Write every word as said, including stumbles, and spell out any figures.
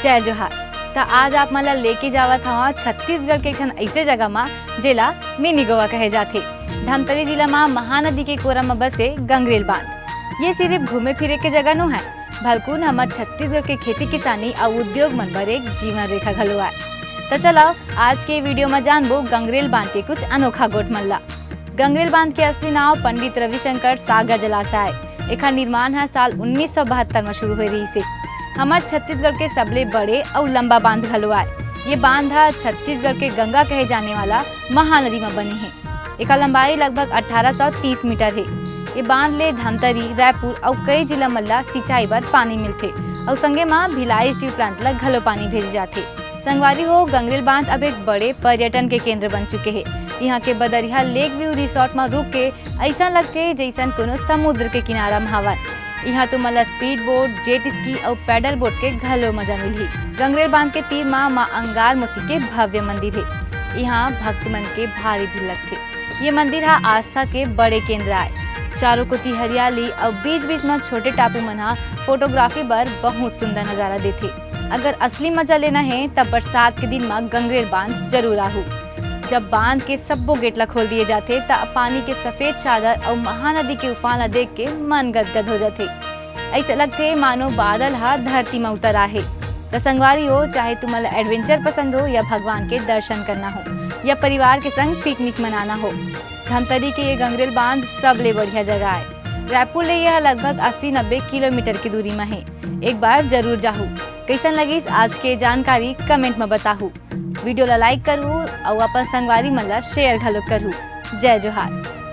जय जोहार। त आज आप मन ला लेके जावत हवं छत्तीसगढ़ के एक ठन अइसे जगह मा, जेला मिनी गोवा कहे जाथे। धमतरी जिला मा महानदी के कोरा मा बसे गंगरेल बांध। ये सिर्फ घूमे फिरे के जगह नो है, भलकुन हमर छत्तीसगढ़ के खेती किसानी अउ उद्योग मन बर एक जीवन रेखा घलो आय। त चलो, आज के वीडियो मा जानबो गंगरेल बांध के कुछ अनोखा गोठ मन ला। गंगरेल बांध के असली नाव पंडित रविशंकर सागर जलाशय आय। एखर निर्माण ह साल उन्नीस सौ बहत्तर म शुरू होए रहिस हे। हमर छत्तीसगढ़ के सबले बड़े अउ लंबा बांध घलो आय। ये बांध ह छत्तीसगढ़ के गंगा कहे जाने वाला महानदी म बने हे। एकर लंबाई लगभग अठारह सौ तीस मीटर हे। ये बांध ले धमतरी, रायपुर अउ कई जिला मन ला सिंचाई बर पानी मिलथे अउ संगे म भिलाई स्टील प्लांट ला घलो पानी भेजे जाथे। संगवारी हो, गंगरेल बांध अब एक बड़े पर्यटन के केंद्र बन चुके हे। इहाँ के बदरिया लेक व्यू रिसोर्ट म रुक के अइसन लगथे, जइसन कोनो समुद्र के किनारा म हवन। इहाँ तुमन ला स्पीड बोट, जेट स्की अउ पैडल बोट के घलो मजा मिलही। गंगरेल बांध के तीर म मां अंगार मोती के भव्य मंदिर हे। इहाँ भक्त मन के भारी भीड़ लगथे। ये मंदिर ह आस्था के बड़े केंद्र आय। चारों कोती हरियाली अउ बीच-बीच म छोटे टापू मन ह फोटोग्राफी बर बहुत सुंदर नजारा देथे। अगर असली मजा लेना हे, त बरसात के दिन म गंगरेल बांध जरूर आहू। जब बांध के सब्बो गेट ला खोल दिए जाथे, त पानी के सफेद चादर अउ महानदी के उफान ला देख के मन गदगद हो जाथे। अइसे लगथे मानो बादल ह धरती म उतर आहे। त संगवारी हो, चाहे तुमन ला एडवेंचर पसंद हो या भगवान के दर्शन करना हो या परिवार के संग पिकनिक मनाना हो, धमतरी के ये गंगरेल बांध सबले बढ़िया जगह आय। रायपुर ले यह लगभग अस्सी नब्बे किलोमीटर की दूरी म हे। एक बार जरूर जाहू। कइसन लगिस आज के जानकारी, कमेंट म बताहू। वीडियो ला लाइक करहू अउ अपन संगवारी मन ला शेयर घलो करहू। जय जोहार।